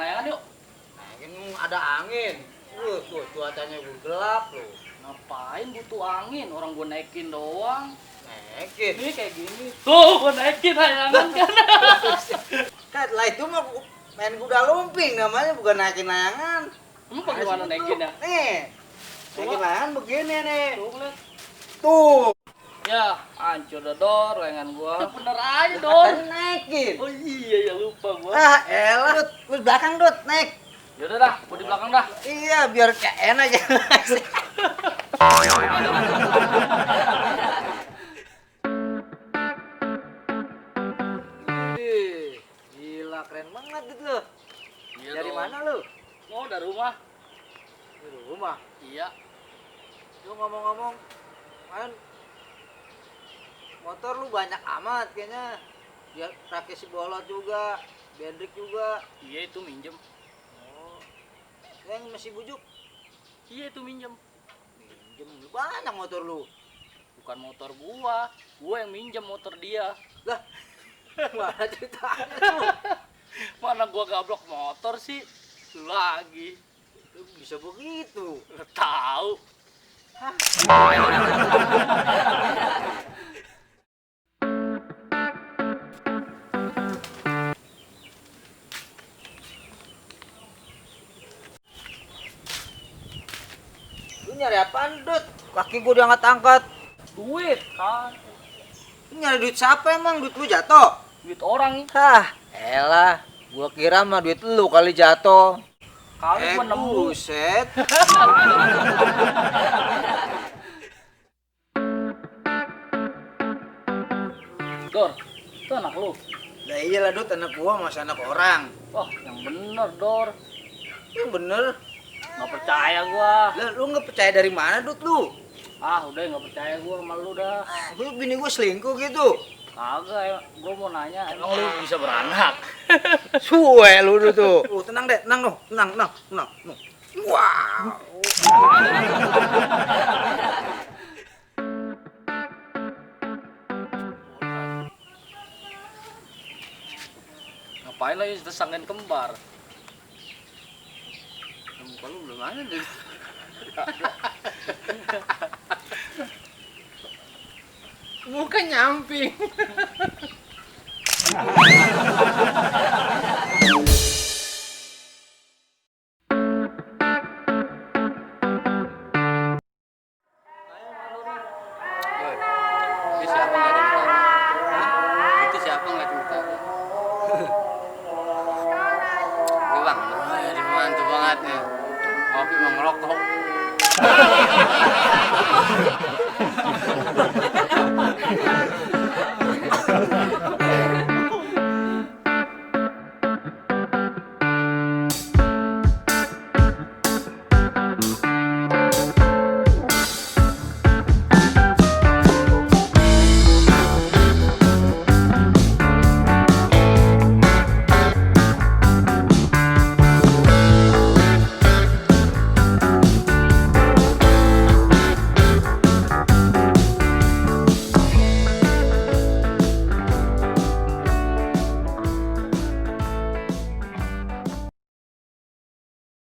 layangan yuk. Naikin ada angin. Tuh cuacanya gelap loh. Ngapain butuh angin? Orang gua naikin doang. Naikin. Ini kayak gini. Tuh, gua naikin layangan kan. Kan lah itu mah main kuda lumping namanya, bukan naikin layangan. Emang bagaimana naikin ya? Nih. Naikin layangan begini nih. Tuh, lihat. Tuh. Ya, hancur dah Dor, layangan gua. Bener aja Dor. Tadi naikin. Oh iya ya lupa gua. Ah, elah. Dut, belakang Dut, naik. Yaudah dah, gua di belakang dah. Iya, biar kayak enak aja. Gila, keren banget Dut lu. Iya, Dari Dor. mana lu? Oh, dari rumah. Dari rumah. Iya. Lu ngomong-ngomong, kan motor lu banyak amat kayaknya. Dia pakai si bolot juga, Bendrik juga. Iya itu minjem. Oh, yang masih bujuk. Iya itu minjem. Minjem banyak motor lu. Bukan motor gua yang minjem motor dia. Lah, mana ceritanya tuh? Mana gua gablok motor sih? Lu lagi. Lu bisa begitu. Nggak tahu. Lu nyari apaan, Dut? Kaki gua diangkat-angkat. Duit kan. Lu nyari duit siapa emang? Duit lu jatuh? Duit orang. Hah, elah. Gua kira mah duit lu kali jatuh. Kali gua nemu. Buset. Dor, itu anak lu. Lah iyalah Dut, anak gua masa anak orang. Wah, yang bener Dor. Yang bener. Nggak percaya gua. Lah lu nggak percaya dari mana Dut lu? Ah, udah nggak percaya gua sama lu dah. Lu bini gua selingkuh gitu. Kagak ya, gua mau nanya, emang lu bisa beranak? Suwe lu Dut tuh. Tenang deh, tenang dong. Tenang. Wow. Ngapain lagi tersangin kembar? Muka lu belum ada deh. Muka nyamping. Itu siapa nggak ada muka? Itu siapa nggak ada muka? Gue bang, jadi mantu banget ya. Ngopi mau ngerokok.